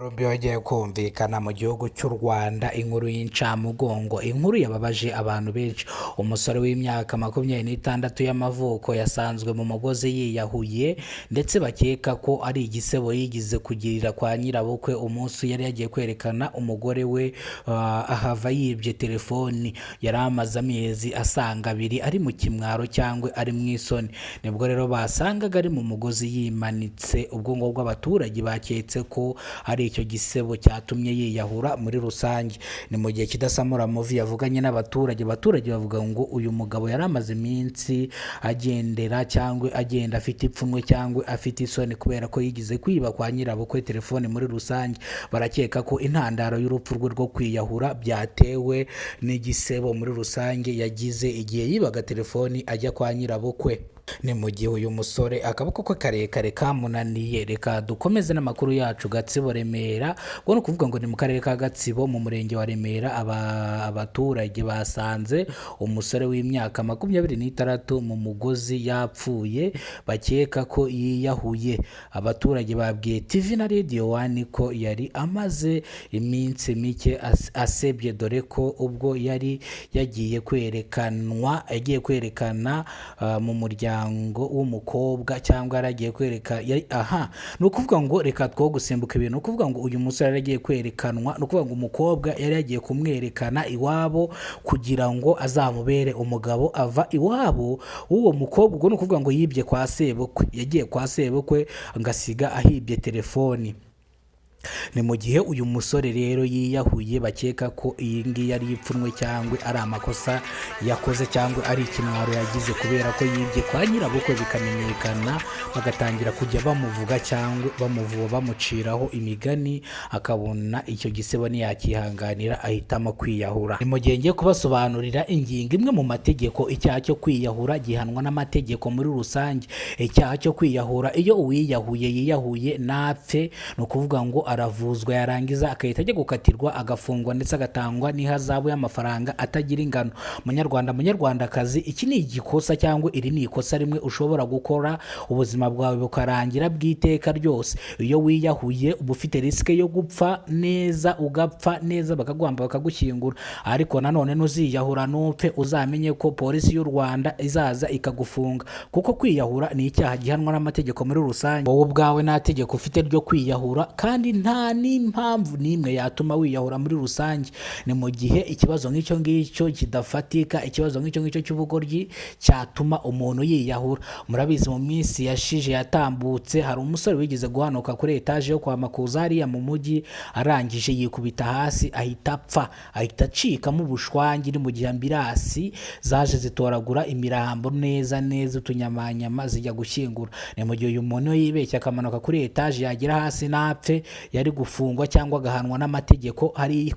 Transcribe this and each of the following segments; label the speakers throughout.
Speaker 1: Inkuru yongeye kumvikana mu gihugu cy'u Rwanda, inkuru y'incamugongo, inkuru yababaje abantu benshi. Umusore w'imyaka 26 y'amavuko yasanzwe mu mugozi yiyahuye, ndetse bakeka ko ari igisebo yigize kugirira kwa nyirabukwe umunsi yari yagiye kwerekana umugore we, ahava yibye telefoni. Yari amaze amezi asaga 2 ari mu kimwaro cyangwa ari mu isoni, nibwo rero basangaga ari mu mugozi yimanitse. Ubwo ngubwo abaturage baketse ko ari icyo gisebo cyatumye yiyahura muri rusange. Ni mu gihe Kidasamura Muvi yavuganye n'abaturage, abaturage bavuga ngo uyu mugabo yari amaze iminsi agendera cyangwa agenda afite ipfunwe cyangwa afite isoni kubera ko yigize kwiba kwa nyirabukwe telefone muri rusange. Barakeka ko intandaro y'urupfu rwe rwo kwiyahura byatewe n'igisebo muri rusange yagize igihe yibaga telefoni ajya kwa nyirabukwe. Ni mu gihe uyu musore akaboko ke karekare kamunaniye. Reka dukomeze n'amakuru yacu. Gatsibo, Remera, ubwo ni ukuvuga ngo ni mu karere ka Gatsibo, mu murenge wa Remera, abaturage basanze umusore w'imyaka 26 mu mugozi yapfuye, bakeka ko yiyahuye. Abaturage babwiye TV na Radio One ko yari amaze iminsi mike asebye, dore ko ubwo yari yagiye kwerekanwa, yagiye kwerekana mu muryango w'umukobwa, cyangwa yari agiye kwereka yari, aha ni ukuvuga ngo reka two gusimbuka ibintu. Ni ukuvuga ngo uyu musore yari agiye kwerekanwa, ni ukuvuga ngo umukobwa yari yagiye kumwerekana iwabo kugira ngo azamubere umugabo. Ava iwabo w'uwo mukobwa, ubwo ni ukuvuga ngo yibye kwa sebukwe, yagiye kwa sebukwe ngasiga ahibye telefoni. Ni mu gihe uyu musore rero yiyahuye, bakeka ko iyi ngiyi ari ipfunwe cyangwa ari amakosa yakoze cyangwa ari ikimwaro yagize kubera ko yibye kwa nyirabukwe bikamenyekana, bagatangira kujya bamuvuga cyangwa bamuvuba, bamuciraho imigani, akabona icyo gisebo ntiyakihanganira, ahitamo kwiyahura. Ni mu gihe ngiye kubasobanurira ingingo imwe mu mategeko. Icyaha cyo kwiyahura gihanwa n'amategeko muri rusange. Icyaha cyo kwiyahura, iyo uwiyahuye yiyahuye napfe, ni ukuvuga ngo aravuzwa, yarangiza agahita ajya gukatirwa, agafungwa, ndetse agatangwa n'ihazabu y'amafaranga atagira ingano. Munyarwanda, munyarwandakazi, iki ni igikosa cyangwa iri ni ikosa rimwe ushobora gukora ubuzima bwawe bukarangira bw'iteka ryose. Iyo wiyahuye uba ufite risk yo gupfa neza, ugapfa neza, bakaguhamba, bakagushyingura. Ariko nanone nuziyahura nupfe, uzamenye ko polisi y'u Rwanda izaza ikagufunga, kuko kwiyahura ni icyaha gihanwa n'amategeko muri rusange. Wowe ubwawe nta tegeko ufite ryo kwiyahura, kandi nta n'impamvu n'imwe yatuma wiyahura muri rusange. Ni mu gihe ikibazo nk'icyo ngicyo kidafatika, ikibazo nk'icyo ngicyo cy'ubugoryi cyatuma umuntu yiyahura. Murabizi, mu minsi yashije yatambutse hari umusore wigeze guhanuka kuri etaje yo kwa Makuza hariya mu mujyi, arangije yikubita hasi ahita apfa, ahita acikamo ubushwangi. Ni mu gihe ambulance zaje zitoragura imirambo neza neza, utunyamanyama, zijya gushyingura. Ni mu gihe uyu muntu iyo yibeshya akamanuka kuri etaje yagera hasi napfe, yari gufungwa cyangwa agahanwa n'amategeko. Hari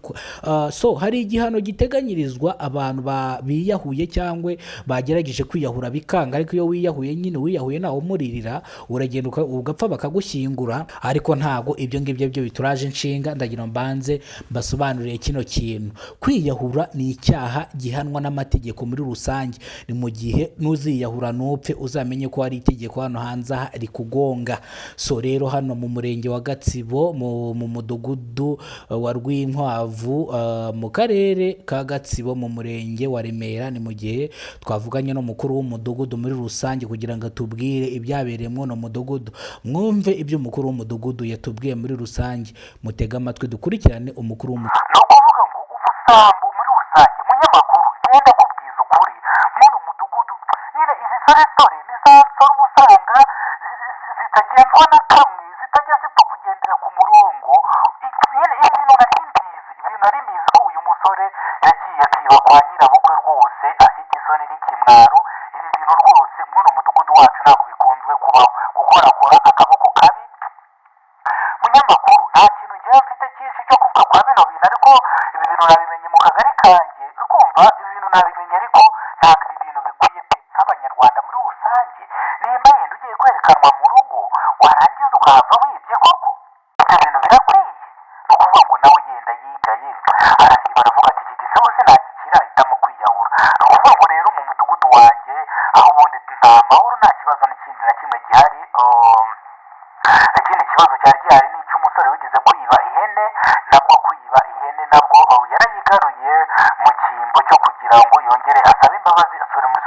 Speaker 1: so hari igihano giteganyirizwa abantu biyahuye cyangwa bagerageje kwiyahura bikanga. Ariko iyo wiyahuye nyine, wiyahuye ntawe umuririra, uragenda ugapfa bakagushyingura. Ariko ntago ibyo ngibyo byo bituraje inshinga. Ndagira ngo mbanze mbasobanurire kino kintu: kwiyahura ni icyaha gihanwa n'amategeko muri rusange. Ni mu gihe nuziyahura nupfe, uzamenye ko hari itegeko hano hanze aha rikugonga. So rero hano mu murenge wa Gatsibo, mu mudugudu wa Rwinkwavu, mu karere ka Gatsibo, mu murenge wa Remera, ni mu gihe twavuganye n'umukuru w'umudugudu muri rusange kugira ngo atubwire ibyabereye muri uno mudugudu. Mwumve ibyo umukuru w'umudugudu yatubwiye muri rusange. Mutege amatwi, dukurikirane umukuru w'umudugudu.
Speaker 2: Ni ukuvuga ngo ubusambo muri rusange, munyamakuru, genda kubwiza ukuri, muno mudugudu nyine izi soresore ni za nsoro uba usanga zitagenzwa na kamwe, zitajya zipfa kugendera ku murongo. Nyine ibi bintu nari mbizi, ibintu nari mbizi ko uyu musore yagiye akiba kwa nyirabukwe rwose afite isoni n'ikimwaro. Ibi bintu rwose muno mudugudu wacu ntabwo bikunzwe kubaho, gukorakora akaboko kabi. Munyamakuru, nta kintu ngewe mfite cyinshi cyo kuvuga kwa bino bintu, ariko ibi bintu nabimenye mu kagari kanjye. Uri kumva, ibi bintu nabimenye, ariko ntabwo ibi bintu bikwiye pe. Nk'abanyarwanda muri rusange, nimba yenda ugiye kwerekanwa mu rugo, warangiza ukahava wibye koko, ibyo bintu birakwiye? Ni ukuvuga ngo nawe yenda yigaye, arareba, aravuga ati: "Iki gisebo sinagikira," ahitamo kwiyahura. Ni ukuvuga ngo rero mu mudugudu wanjye aho ubundi nta mahoro, nta kibazo n'ikindi na kimwe gihari. Ikindi kibazo cyari gihari ni icy'umusore wigeze kwiba ihene. Nabwo kwiba ihene nabwo yarayigaruye mu cyimbo cyo kugira ngo yongere asabe imbabazi asubire muri